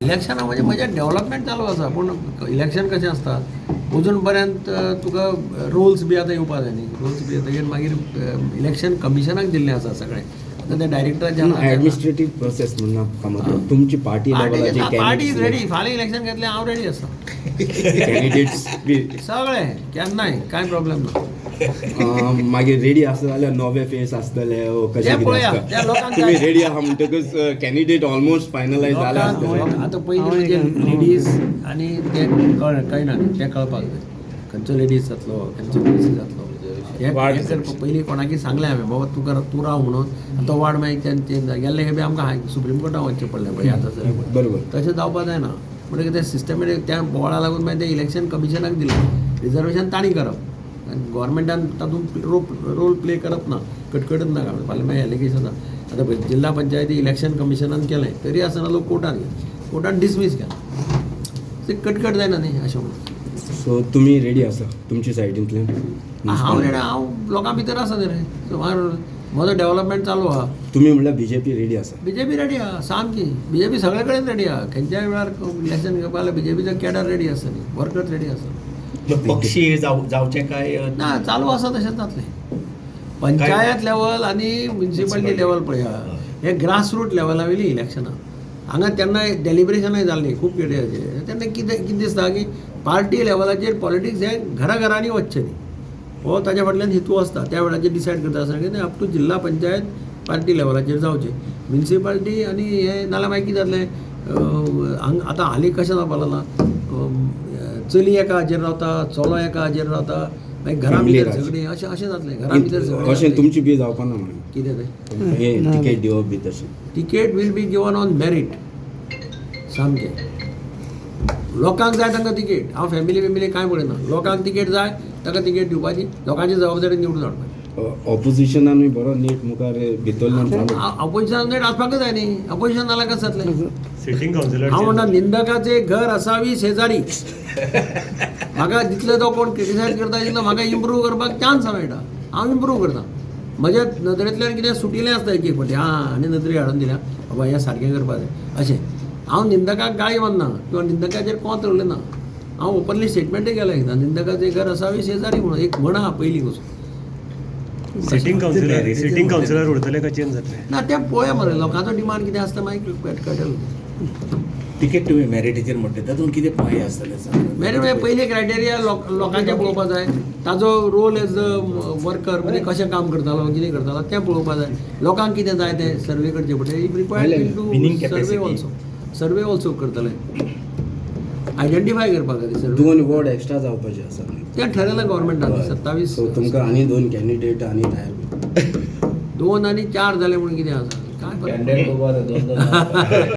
इलेक्शना म्हणजे म्हजें डेवलपमेंट चालू आसा, पूण इलेक्शन कशें आसता अजून पर्यंत तुका रोल्स बी आतां येवपा जाय न्ही. रोल्स बी येतकीर मागीर इलेक्शन कमिशनाक दिल्लें आसा सगळें. आतां ते डायरेक्टराचे ऍडमिनिस्ट्रेटीव प्रोसेस म्हणून कामात तुमची पार्टी लेवलाचे पार्टी is ready. फाल्यां इलेक्शन घेतलें, हांव रेडी आसा. कॅन्डिडेट्स बी सगळें केन्नाय कांय प्रॉब्लेम ना. मागीर रेडी आसा जाल्यार नवे फेस आसतले ओ कशें ते कितें पळया, आसता. त्या लोकांक तुमी जाय. रेडी आहा म्हणटकच कॅन्डिडेट ऑलमोस्ट फायनलायज जाले आसतले. आतां पयलीं म्हणजे लेडीज आनी ते कळना न्ही, तें कळपाक जाय खंयचो लेडीज जातलो, खंयचो ओबीसी जातलो. हें वार्ड हें करपा पयलीं कोणाकय सांगलें हांवें, बाबा तूं कर, तूं राव म्हणून. आनी तो वार्ड मागीर चेंज जाय गेल्ले खेपे आमकां सुप्रीम कोर्टान वचचें पडलें पळय आतां सर. तशें जावपा जायना म्हणटकीर तें सिस्टमॅटीक त्या बोवाळा लागून मागीर तें इलेक्शन कमिशनाक दिलें रिजर्वेशन तांणी करप आनी गोवोरमेंटान तातूंत रोल प्ले करप ना, कटकटच नाका. फाल्यां मागीर एलिगेशन. आतां पळय जिल्हा पंचायती इलेक्शन कमिशनान केलें तरी आसतना लोक कोर्टान गेले, कोर्टान डिसमीस केलें. ते कटकट जायना न्ही अशें म्हणून. सो तुमी रेडी आसा तुमच्या सायडींतल्यान? हांव रेडी, हांव लोकां भितर आसा न्ही रे. सो हांव म्हजो डेवलपमेंट चालू आहा. तुमी म्हणल्यार बीजेपी रेडी आसा? बीजेपी रेडी आहा सामकी. बीजेपी सगळे कडेन रेडी आहा. खंयच्याय वेळार इलेक्शन घेवपा जाल्यार बीजेपीचो कॅडर रेडी आसा न्ही, वर्कर्स रेडी आसा. पक्षी जावचे काय? ना, चालू आसा तशेंच जातलें. पंचायत लेवल आनी म्युनिसिपालिटी लेवल पळया, हे ग्रासरूट लेवला वयलीं इलेक्शनां हांगा तेन्ना डेलिब्रेशनय जाल्लीं खूब कितें. तेन्ना कितें कितें दिसता की पार्टी लेवलाचेर पॉलिटिक्स हें घराघरांनी वचचें न्ही, हो ताच्या फाटल्यान हेतू आसता. त्या वेळाचेर डिसायड करता आसतना की अप टू जिल्हा पंचायत पार्टी लेवलाचेर जावचें, म्युनिसिपालिटी आनी हें. नाल्यार मागीर कितें जातलें? हांगा आतां हालीं कशें जावपा लागलां, चली एका हाजेर रावता, चलो एका हाजेर रावता, मागीर घरा Family भितर राज. झगडीं अशें अशें जातलें. घरा भितर झगडीं अशें जातलीं. तुमची बी जावपा ना म्हणून? कितें तें? हे तिकेट दिवप बी तशें. Ticket will be given on merit सामकें. लोकांक जाय तांकां तिकेट. हांव फॅमिली बिमिली कांय पळयना. लोकांक तिकेट जाय ताका तिकेट दिवपाची लोकांची जबाबदारी, निवडून हाडपाची. ऑपोजिशनानूय बरो नेट मुखार भितरल्यान चालू. अपोजिशन नेट आसपाकच जाय न्ही. अपोजिशन जाल्यार कशें जातलें? Sitting councillor. हांव म्हणटा, निंदकाचे घर असावी शेजारी. म्हाका जितले तो कोण क्रिटिसायज करता तितलो म्हाका इम्प्रूव करपाक चान्स मेळटा. हांव इम्प्रूव करता. म्हज्या नदरेंतल्यान कितें सुटिल्लें आसता एक एक फावटी, आं, आनी नदरेक हाडून दिल्या, बाबा हें सारकें करपाक जाय अशें. हांव निंदकाक गाळी मारना किंवा निंदकाचेर कोंत उलयना. हांव ओपनली स्टेटमेंटय केलें एकदां, निंदकाचे घर असावी शेजारी म्हणून एक म्हण आहा पयलीं पसून. सिटींग कावन्सिलर उरतले काय चेंज जातले? ना, तें पळोवया मरे, लोकांचो डिमांड कितें आसता मागीर कळटलें. तिकेट तुमी मेरिटीचेर म्हणटा, तातूंत कितें पांय आसतले सांग. मेरिट म्हणजे पयलीं क्रायटेरिया लोकांचें पळोवपा जाय. ताजो रोल एज अ वर्कर म्हणजे कशें काम करतालो, कितें करतालो तें पळोवपा जाय. लोकांक कितें जाय तें सर्वे करचें पडटलें. If required to Winning survey capacity. Also, survey also करतले, आयडेंटिफाय करपाक जाय सर्वे. दोन वॉर्ड एक्स्ट्रा जावपाचे आसा. तें ठरयलां गव्हर्मेंटान, 27. सो तुमकां आनी दोन कॅन्डिडेट आनी तयार. दोन आनी चार जाले म्हणून कितें आसा काय फरक? कॅन्डिडेट दोन दोन.